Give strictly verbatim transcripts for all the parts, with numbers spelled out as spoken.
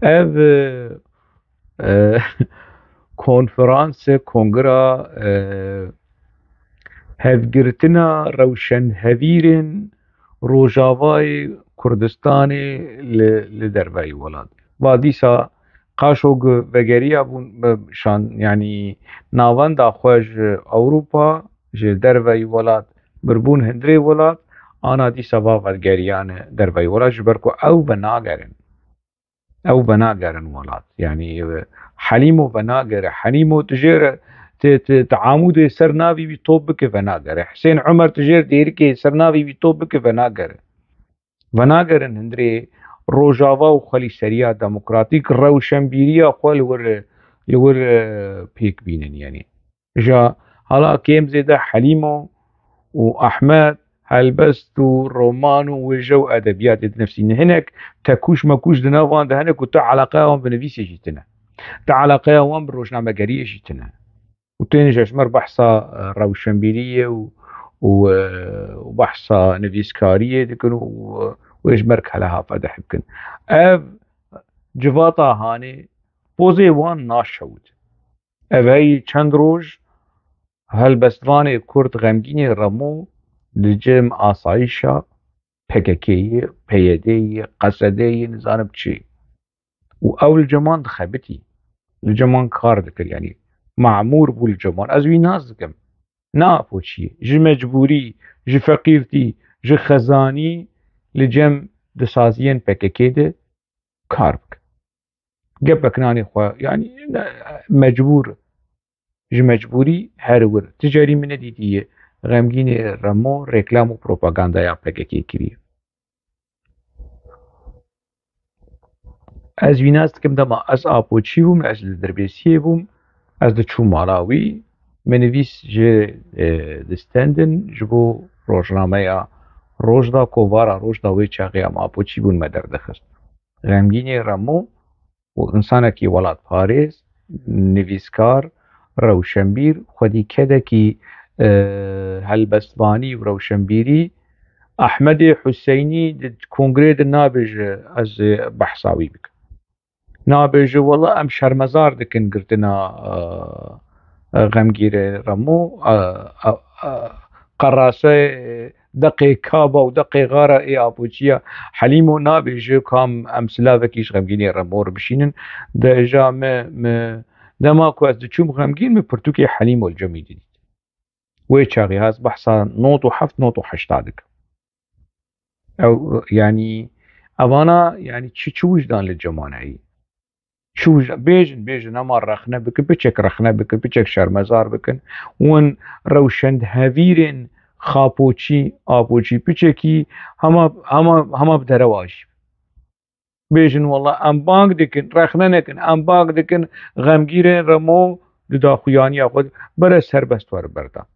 Ev, e, e, konferanse, kongra, e, hevgirtina rewşenhevîrên Rojavayê Kurdistanê li, li derveyî welat. Va dîsa Qaşog vegeriya bûn, e, şan, yanî navenda xwe ji Ewropa, ji derveyî welat, mirbûn hundirê welat, ana dîsa va vegeriyane derveyî welat, ji ber ku ew venagerin. Ew venagerin welat. Yanî, e, Helîmo venagere. Helîmo tu jê re, tu, tu, tu amûdê ser navî wî top bike, venagere. Hisên Umer tu jê re dêrikê ser navî wî top bike, venagere. Venagerin hundirê Rojava û xwelîseriya demokratîk, rewşenbîriya xwe li wir, li wir, e, pêk bînin, yanî. Ja hala kêm zêde Helîmo û Ahmed, helbest û roman û wêje û edebiyatê dinivîsîne. Hinek tekûş mekûş di nav wan de hene ku tu eleqeya wan bi nivîsê jî tine. Tu eleqeya wan bi rojnamegeriyê jî tine. Û tên ji ji mir behsa, e, rewşenbîriyê û, û, e, û behsa nivîskariyê dikin û, û ê ji mir keleha fedeh bikin. Ev civata hanê pozê wan naşewit. Ev hey çend roj helbestvanê Kurd Xemgînê Remo li cem asayîşa P K K'yê, P Y D'yê, Q S D'yê, nizanim çi. Û ew li cem wan dixebitî. Li cem wan kar dikir, yanî mamûr bû li cem wan. Ez wî nas dikim. Ne apoçiyê. Ji mecbûrî, ji feqîrtî, ji xezanî li cem di saziyên P K K de kar bike. Gepek nanê xwe, yanî ne, mecbûr, ji mecbûrî her wir. Ti carî min nedîtiye Xemgînê Remo reklam û propagandaya P K K kiriye. Ez wî nas dikim, dema ez apoçî bûm, ez li Dirbêsiyê bûm, ez diçûm mala wî, min nivîs ji, e, distendin, ji bo rojnameya Rojda, kovara Rojda wê çaxê em apoçî bûn me derdixist. Xemgînê Remo û însanekî welatparêz, nivîskar, rewşenbîr, xwedî kedekî, e, helbestvanî û rewşenbîrî, Ehmedê Huseynî di kongrê de nabêje ez ê behsa wî bikim. Nabêje, wela em şermezar dikin girtina, e, e, Xemgîrê Remo, e, e, e, qeraseyê deqê kaba û deqê xara ê apoçiya Helîmo nabêje kam em silavekî ji Xemgînê Remo re bişînin. De îja me, me, dema ku ez diçûm Xemgîn, min pirtûkê Helîmo li cem wî didît. Wê çaxê ez behsa nod û heft, nod û heşta dikim. Ew, yanî, evana, yanî, çi, çi wijdan li cem wan heyî? Çi wijdan? Bêjin, bêjin, hema rexne bikin, piçek rexne bikin, piçek şermezar bikin. Win rewşenhevîrên xapoçî, apoçî, piçekî hema, hema, hema bi derewa jî. Bêjin, wela em bang dikin, rexne nekin, em bang dikin, Xemgîrê Remo di daxuyaniya xwe de, bere serbest were berdan.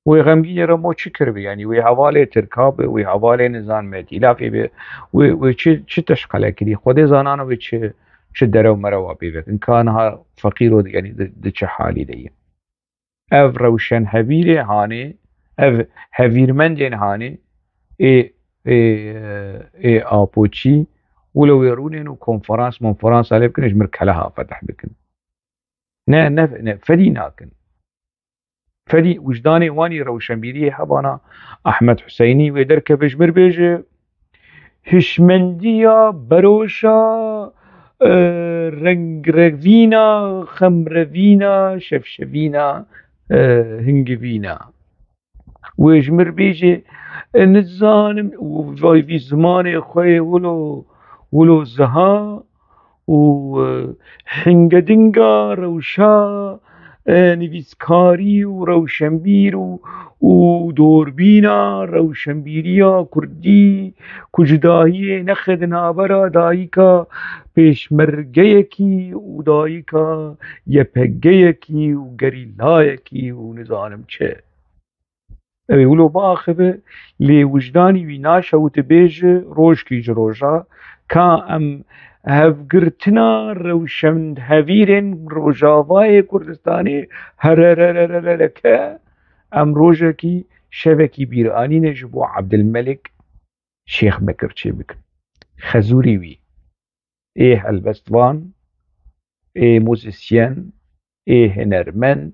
Wê Xemgînê Remo çi kiribe? Yanî wê hevalê Tirka be, wê hevalê nizan me tîlafê be, wê, wê çi, çi teşqele kirî? Xwedê zanana wê çi, çi derew merewa pê vekin. Ka niha feqîr û, yanî di, di çi halî de ye? Ev rewşenhevîrê hanê, ev hevîrmendên hanê, ê, ê, ê apoçî, wilo wê rûnên û konferans, monferans alê bikin, ji mir keleha fetih bikin. Ne, ne, ne, fedî nakin. Fedî wijdanê wanî rewşenbîriyê hebana Ahmed Huseynî wê derkeve ji mir bêje, hişmendiya beroşa, e, rengrevîna, xemrevîna, şevşevîna, e, hingivîna. Wê ji mir bêje, e, nizanim, û vay vî zimanê xwe yê wilo, wilo ziha û, e, hingedinga rewşa, e, nivîskarî û rewşenbîr û, û dorbîna rewşenbîriya kurdî ku cudahiyê nexe di navbera dayika pêşmergeyekî û dayika YPG'yekî û gerîlayekî û nizanim çi. Ew ê wilo biaxive, lê wijdanî wî naşewite bêje, rojkî ji roja, ka em hevgirtina rewşenhevîrên Rojavayê Kurdistanê hererererereke, em rojekî, şevekî bîranînê ji bo Ebdilmelik Şêx Bekir çêbikin. Xezûrî wî. ê helbestvan, ê muzîsyen, ê hunermend,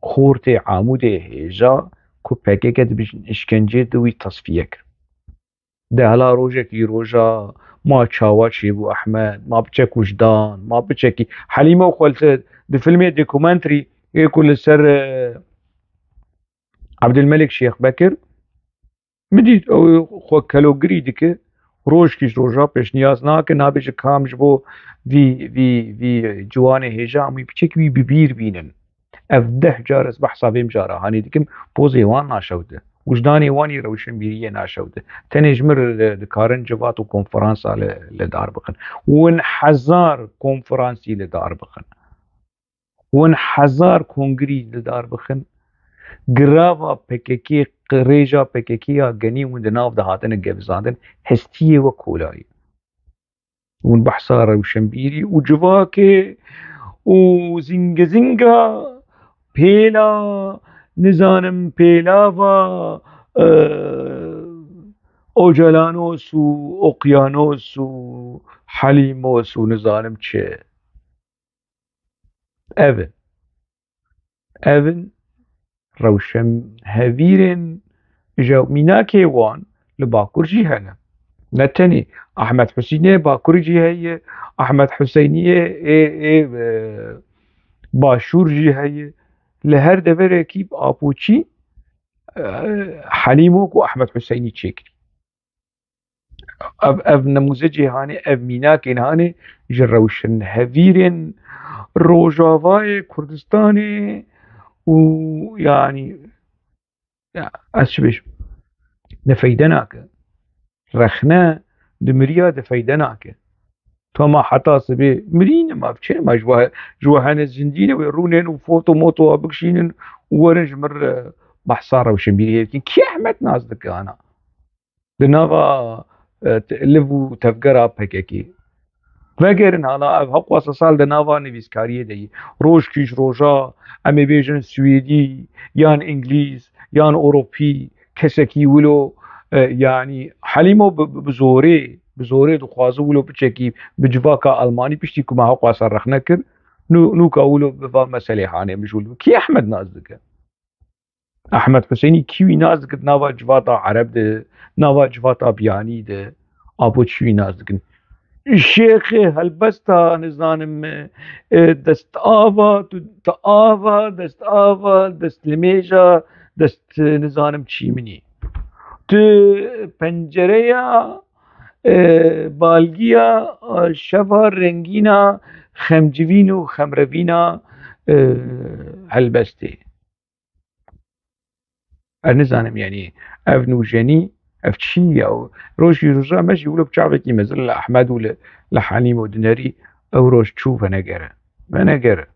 xortê Amûdê hêja ku P K K dibêjin îşkencê di wî tasfiye kir. De hela rojekî roja ma çawa çêbû Ehmed, ma biçek wijdan, ma biçekî Helîmo xwe li di filmê dokumenterî ê ku li ser, e, Ebdilmelik Şêx Bekir min dît ew xwe kelogirî dike, rojkî ji roja pêşniyaz nake, nabêje kam ji bo vî, vî, vî ciwanê hêja em wî biçek wî bi bîr bînin. Ev deh car ez behsa vê mijara hanê dikim, pozê wan naşewite. Wijdanê wan yê rewşenbîriyê naşewite. Tenê ji min re dikarin civat û konferansa li, li dar bixin. Win hezar konferansî li dar bixin. Win hezar kongirî li dar bixin. Girava P K K, rêja P K K ya genî win di nav de hatine gevizandin, hestiyê we kolayî. Hûn behsa rewşenbîrî û civakê û zîngezinga pêla, nizanim pêlava, e, Ocalanos û Okyanos û Helîmos û nizanim çi. Ev in. Ev in rewşenhevîrên ji mînakê wan li Bakur jî hene. Ne tenê Ahmed Husînê Bakur jî heye, Ahmed Huseyniyê ê, ê, e, Başûr jî heye. Li her deverekî apoçî, e, Helîmok û Ahmed Huseynî çêkirî. Ev, ev nemûzecê hanê, ev mînakên hanê ji rewşenhevîrên Rojavayê Kurdistanê û, yanî, ya, ez çi bêjim? De feyde nake. Rexne di miriya de feyde nake. Toma heta sibê mirî ne, ma çi ne, ma ji we, ji we hene zindî ne, wê rûnên û foto moto wa bikişînin û werin ji min re behsa rewşenbîriyê bikin. Kî Ehmed nas dike ana? Di nava, e, te-, liv û tevgera P K K. Vegerin hala ev hewqasa sal di nava nivîskariyê de yî. Roj kî ji roja, em ê bêjin Swêdî, yan Îngilîz, yan Ewropî, kesekî wilo, e, yanî Helîmo bi, bi, bi zorê, bi zorê dixwaze wilo biçekî bi civaka Almanî piştî ku me hewqasa rexne kir, nû-, nûka wilo bi van meselê hanê mijûl bi. Kî Ehmed nas dike? Ehmed Huseynî kî wî nas dikir nava civata Ereb de, nava civata biyanî de, apo çi wî nas dikin? Şêxê helbesta, nizanim, e, dest ava, tu, tu ava, dest ava, dest limêja, dest, e, nizanim çîminî. Tu pencereya, e, balgiya, e, şeva rengîna, xemcivîn û xemrevîna, e, helbestê. Ez nizanim, yanî ev nûjenî, ev çi ye? Rojî roja me jî wilo bi çavekî mezin li Ehmed û li, li Helîm û dinerî ew roj çû venegere. Venegere.